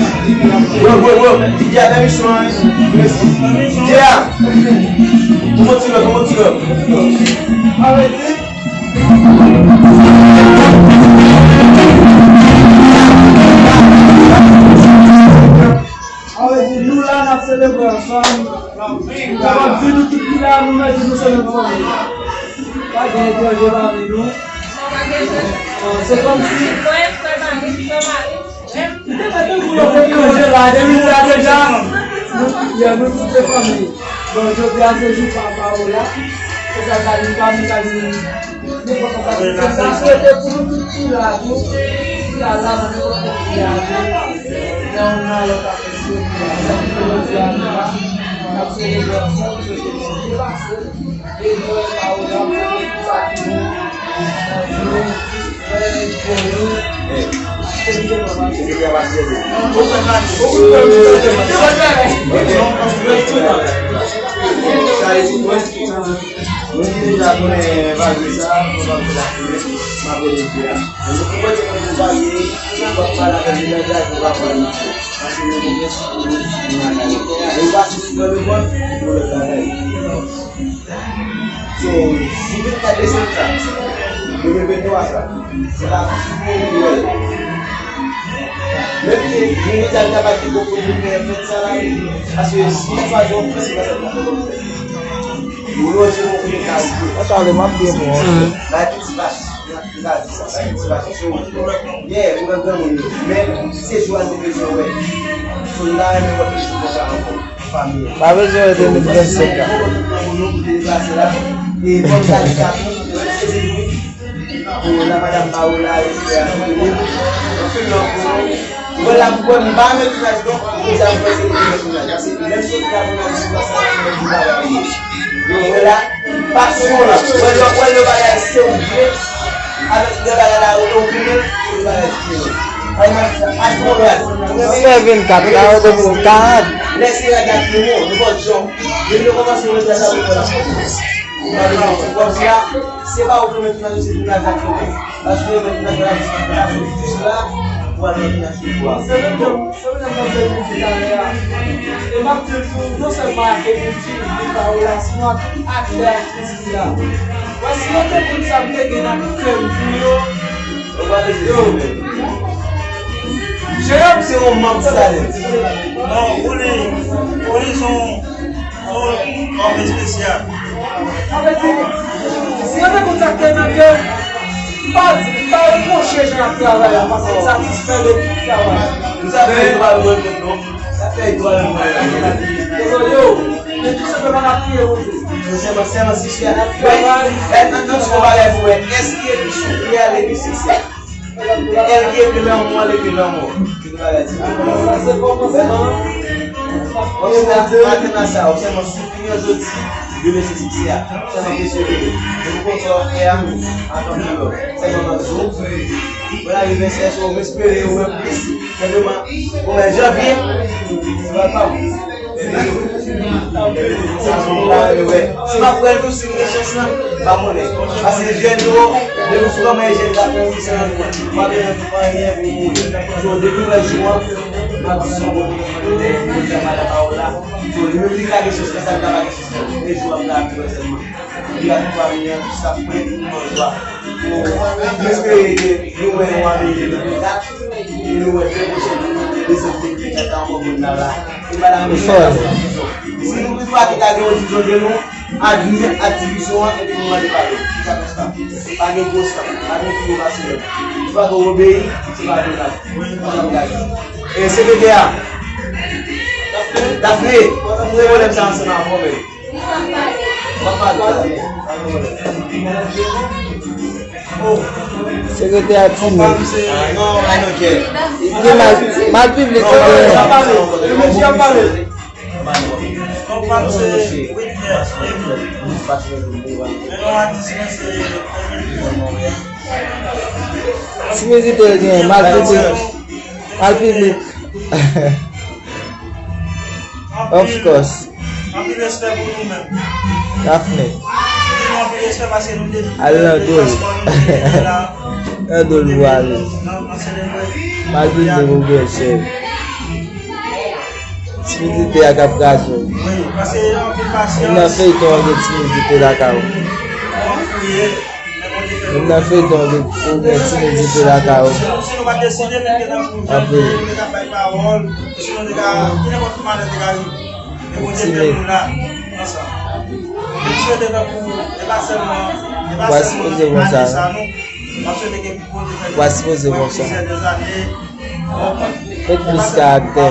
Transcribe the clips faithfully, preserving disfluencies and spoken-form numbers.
Bro, bro, bro, DJ a pèmisyon an. Mèsi. DJ a. Kòman ti lòt, kòman ti lòt? Arete. Alò, di nou la, n ap selebre ansanm. Sa va di nou tout ki la, nou mèt di nou selebre ansanm. Pa gen etranje pami nou. Ah, se kòmsi. Frè, frè mari, frè mari. Li te mèt Yo te kanje la, depi sa deja, nou, yo, nou tout se fanmi. Bon, jodi a se jou pa Paola. Se sa ka di pa, nou ka di, nenpòt sa ka di. Se sa swete pou nou tout ki la tou. Ki la la, nan nenpòt kote ki la tou. Nan yon nan lòt afè, se jodi a, nou la, n ap selebre ansanm, swete nou depase. Moun ki deja konnen bagay sa, nou pa fè la fini, m ap rele di a. Men nou konprann se konn bagay, nou pa pale avè l, nou pa pale avè l. Paske nou gen sou nou, nou pa sou sou nou kont, nou lòt bagay. So, si vennkat desanm sa, nou gen venntwa sa, se pa sou nou nou wè l. Menm si nou deja ta pati pou pou nou fè fèt sa la, paske si nou pa gen yon fèt, se pa sa nou ta fè. Nou lonje nou kote kalite. Mwen pale, m ap byen bon. Bay ti vach. Li pa di sa, sa ki ti pa sou. Yeah, ou gen granmoun yo. Men, se jou a nou bezwen wè. So, m ta renmen wè plis moun konsa ankò. Fanmi an. Pa bezwen wè de mil vennsenk an. Granmoun yo pou te depase la. E kòm sa di sa tou, se di wi. Pou la madam Paola, e frè a, nou vini. Anpil love pou nou. Mwen la pou mwen, m pa renmen tounaj non. Mwen di a mwen se pou mwen tounaj. Paske lè m soti la, mwen di sa, mwen di bagay. Yo, mwen la, pasyon la. Mwen yo, mwen yo bagay serye. Avèk lè bagay la, yo, yo vini, yo bagay serye. Mwen fè vennkat la, yo te vin karant. Lè se rad la ki bon, nou pa jan. Depi nou kòmanse, mwen fè sa, mwen fè la. Mwen fè la. Se pa ou ki mèt nan se pou nan zak yo. Paske yo mèt nan zak yo. Jis la, pou al mèt nan sou bwa. Se menm jan, se menm jan mwen te di talè a. E m ap di l tou, non sèlman ak Emilky, men pa relasyon ak tout aktè, aktris ki la. Wè, si yo te konn sa m te gen nan kè m pou yo, yo, Jérôme se yon mank talè. Non, ou li, ou li son Yon òm espesyal. Sa vle di, si yo te konn sa k te nan kè, m pa, m pa repwoche jan y ap travay la, paske m satisfè de travay. Nou sa fè etwal mwen menm non. Sa fè etwal mwen. Dezole, yo. Men tou senpleman n ap priye Bondye. Sèlman, sèlman si fè n ap travay. Nan, nan, nan, yon bagay pou wè. Èske li soufri a, li soufri a? Èske li lanmò, li lanmò? Sa se kòmansman. Ou se ta atann a sa, ou sèlman soufri an jodi, demen se siksè a. Sèlman kesyon de demen. Depi w konn sa w ap fè a, atann pou lòt. Sèlman nan jou. Mwen la, li vennsenk, so, m espere ou wè plis. Senpleman, ou wè janvye, se pa l pa w. Sa se yon bagay, wè. Si m ap wè l tou, si m gen chans lan, m pa konnen. Paske jèn yo, depi sou kòman jèn la pou mouri san rann kont. M pa bezwen pou anyen pou mouri. So, depi w wè jou an, m ap di se yon bon bagay, madan Paola. So, li menm li ka gen chans lan, sa li ka pa gen chans lan. Men jou an m la ap di wè sèlman. Li ak fanmi an, tout sa k prè pou nou jwa. M espere ke nou wè yon Ameriken nan dat, e nou wè trè pwochen de zòt de pye kaka ankò moun nan la. E pa la menm nan la. Si nou tout pa ki ta gen yon ti zòt de nou, admèt ak divisyon an, epi nou mande padon. Sa konsa. Pa gen gwo san, pa gen pi wo pase lòt. Se pa ke w obeyi, se pa ke w ta. E sekretè a, Dafne, se pwoblèm sa ansanm avè w menm. Sekretè a timid. Li mal, mal piblik li genyen. Timidite l genyen, mal piblik. Mal piblik. Of course. Anpil respè pou nou menm. Dafne. Anpil respè paske nou te al nan do l. Nan do l pou ale. Nan, nan selebre. Malgre nou gen chèf. Timidite a k ap kraze w. Wi, paske anpil pasyans. Nan feyton an gen timidite lakay ou. Wi. Menm nan feyton, ou gen, ou gen timidite lakay ou. Si nou pa t deside, nou te nan pou jèn, nou te ka bay pawòl, si nou te ka, ki nenpòt ki malè te ka rive. Men Bondye fè nou la, ansanm. M swete tankou, e pa sèlman, e pa sèlman ane sa, non. M ap swete ke Bondye fè nou wè plizyè dèzane. Met plis karaktè.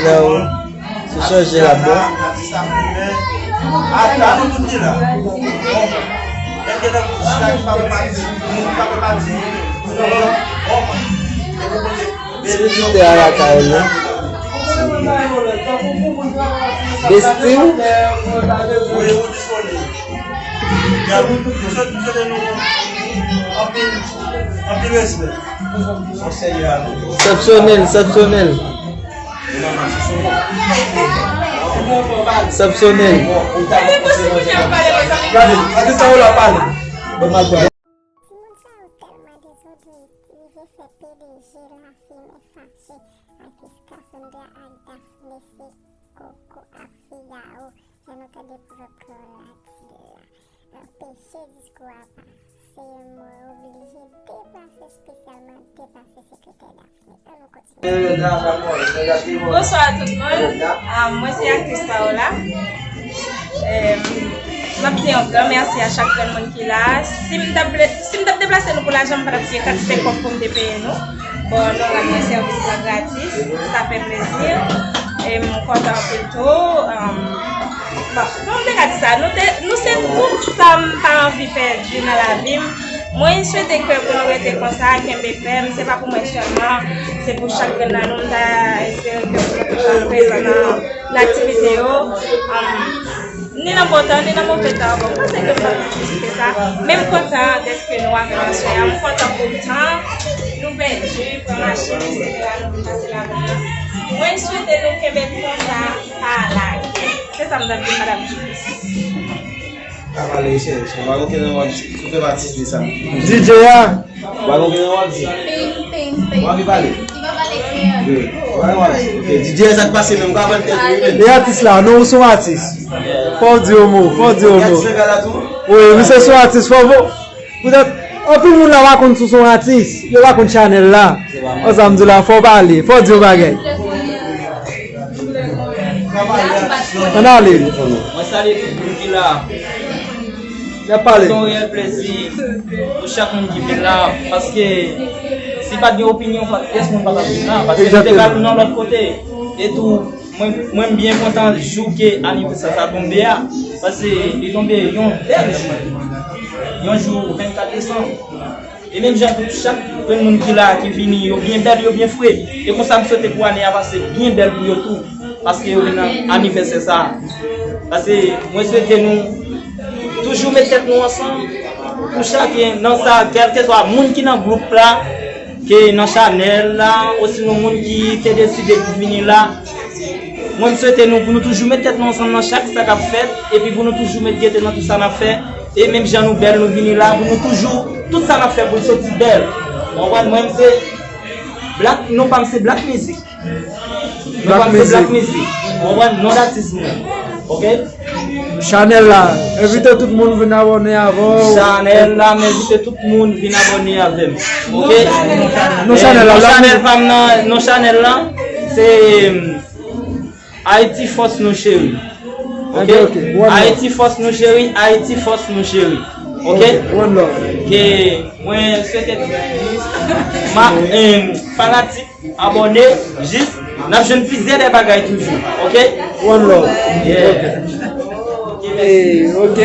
Lè w sou chanje l ap bon. Sou Twitter a lakay ou. Bestie. Eksepsyonèl, eksepsyonèl. Eksepsyonèl. Gade, gade sa yo la pale. Timoun sa yo tèlman dezòde, rive fè P D G Lafimen fache ak Cassandra ak Daphné, se Koko ak Figaro, jan nou tande pwofèt Lola di la. Anpeche diskou a pase, mwen oblije deplase espesyalman deplase sekretè Daphné. An nou kontinye. Bonswa tout moun. Ah, mwen se aktris Paola. Eh, m ap di yon gran mèsi a chak grenn moun ki la. Si m t ap ble- si m t ap deplase nou pou lajan, m pa t ap siye kantite kòb pou m te peye nou. Bon, nou rann mwen sèvis la gratis, sa fè plezi. E m kontan anpil tou. Bon, kòman m te ka di sa? Nou te, nou se tout sa m pa anvi pèdi nan lavi m. Mwen swete ke pou nou rete konsa, kenbe fèm, se pa pou mwen sèlman, se pou chak grenn nan nou. M ta espere ke pou nou toujou prezan nan, nan aktivite yo. Ni nan bon tan, ni nan move tan ankò. M panse ke m pa ka plis ke sa. Men m kontan dèske nou avè m aswè a. M kontan pou tan nou pèdi, pran machin, etsetera, nou vin pase ladan. Mwen swete nou kenbe konsa, pa lage. Se sa m t ap di, madanm Julius. Pa pale, chè, chè. Pa gen okenn lòt sou fè pati de sa. D J a. Balon gen yon wap di. Ping, ping, ping. W anvi pale? Li pa pale klè. Good. Balon wap di. Ok, D J sa k pase menm, w ka vann tèt ou wi menm. E atis la, non, ou se yon atis. Fò w di yon mo, fò w di yon mo. Gad fè gala tou. Wi, misye se yon atis, fò w. Poutèt, anpil moun la pa konn si w se yon atis. Yo pa konn chanèl la. An sa m di la, fò w pale, fò w di yon bagay. Ann ale. Mwen salye tout moun ki la. Y ap pale. Se yon reyèl plezi pou chak moun ki vin la, paske si pa t gen opinyon, pa, pyès moun pa t ap vin la, paske nou te pral nan lòt kote. E tou, mwen, mwen byen kontan jou ke anivèsè sa tonbe a, paske li tonbe yon bèl jou, yon jou vennkat desanm. E menm jan tou, chak grenn moun ki la, ki vini, yo byen bèl, yo byen fre. E konsa, m swete pou ane a pase byen bèl pou yo tou, paske yo vin nan anivèsè sa a. Paske mwen swete nou toujou met tèt nou ansanm, pou chaken nan sa, kèlkeswa moun ki nan gwoup la, ke nan chanèl la, osinon moun ki te deside pou vini la, mwen, m swete nou pou nou toujou met tèt nou ansanm nan chak sa k ap fèt, epi pou nou toujou met gete nan tout sa n ap fè. E menm jan nou bèl, nou vini la, pou nou toujou, tout sa n ap fè pou l soti bèl. Ou konprann? Mwen, m se Black, non pa m se Black Music. Non pa m se Black Music. Ou konprann? Non datis mwen. Ok? Chanèl la, envite tout moun vin abòne avè w. Chanèl la, m envite tout moun vin abòne avè m. Ok? Non chanèl la, non chanèl pa m nan, non chanèl la, se Ayiti fòs nou cheri. Ok? Ayiti fòs nou cheri, Ayiti fòs nou cheri. Ok? One love. Ke mwen swete tout ma, em, fanatik, abòne, jis, n ap jwenn plizyè de bagay toujou. Ok? One love. Yeah. Ok. Eh, ok.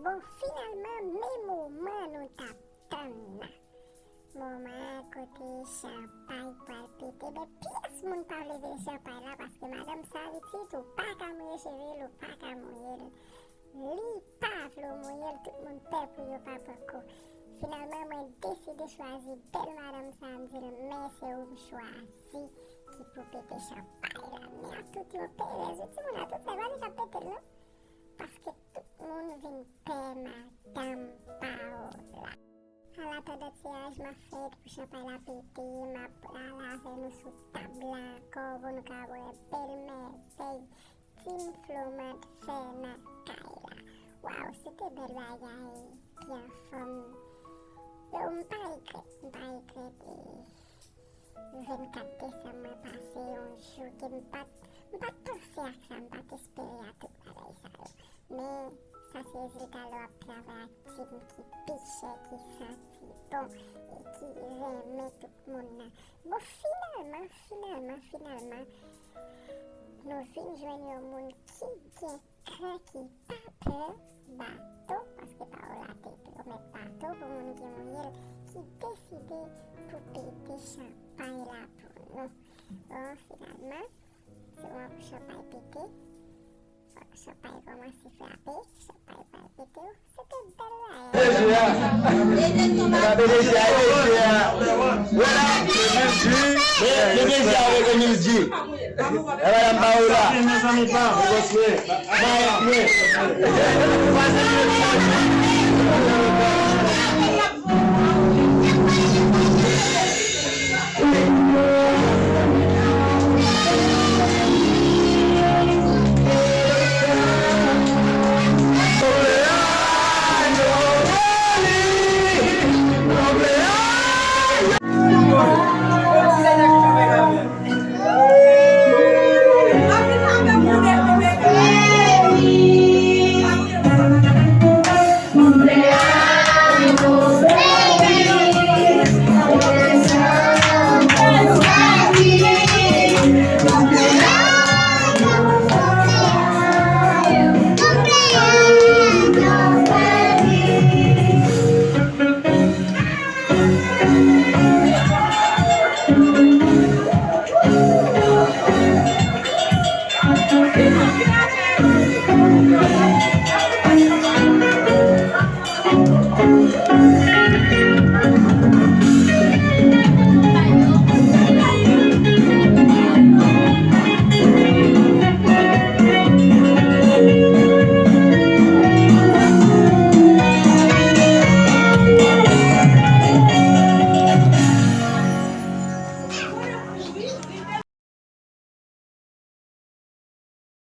Bon, finalman, men moman nou t ap tann la. Moman kote chanpay pral pete, men pyès moun pa vle vide chanpay la, paske madanm sa li ti tou pa ka mouye cheve l, ou pa ka mouye l. Li pa vle w mouye l, tout moun pè pou yo pa pran kou. Finalman, mwen deside chwazi bèl madanm sa, m di l, men se ou m chwazi ki pou pete chanpay la. Men ak tout yon perèz, wi, timoun, ak tout sa, pa li k ap pete l, non. Paske tout moun vin pè madanm pa w la. An atandan tiraj, m ap fè pou chanpay la pete, m ap la avè nou sou tab la ankò, pou nou ka wè bèl mèvèy Team Flomant fè nan kay la. Waw, se te bèl bagay, byen fanm. Yo, m pa regrèt, m pa regrèt, e vennkat desanm mwen pase yon jou ke m pa t, m pa t panse ak sa, m pa t espere a tout bagay sa yo. Men, Paske rezilta lè w ap travay ak tim ki pi chè, ki santi bon e ki renmen tout moun nan. Bon, finalman, finalman, finalman, nou vin jwenn yon moun ki gen kran, ki pa pè bato, paske Paola te pwomèt bato pou moun ki mouye l, ki deside pou pete chanpay la pou nou. Bon, finalman, se yon chanpay pete. Fòk chanpay kòmanse frape, chanpay pral pete. Se te bèl bagay. P D G a. P D G a, P D G a. Vwala. P D G a avèk Emil G. E madanm Paola. Mezanmi, pa. Maestro.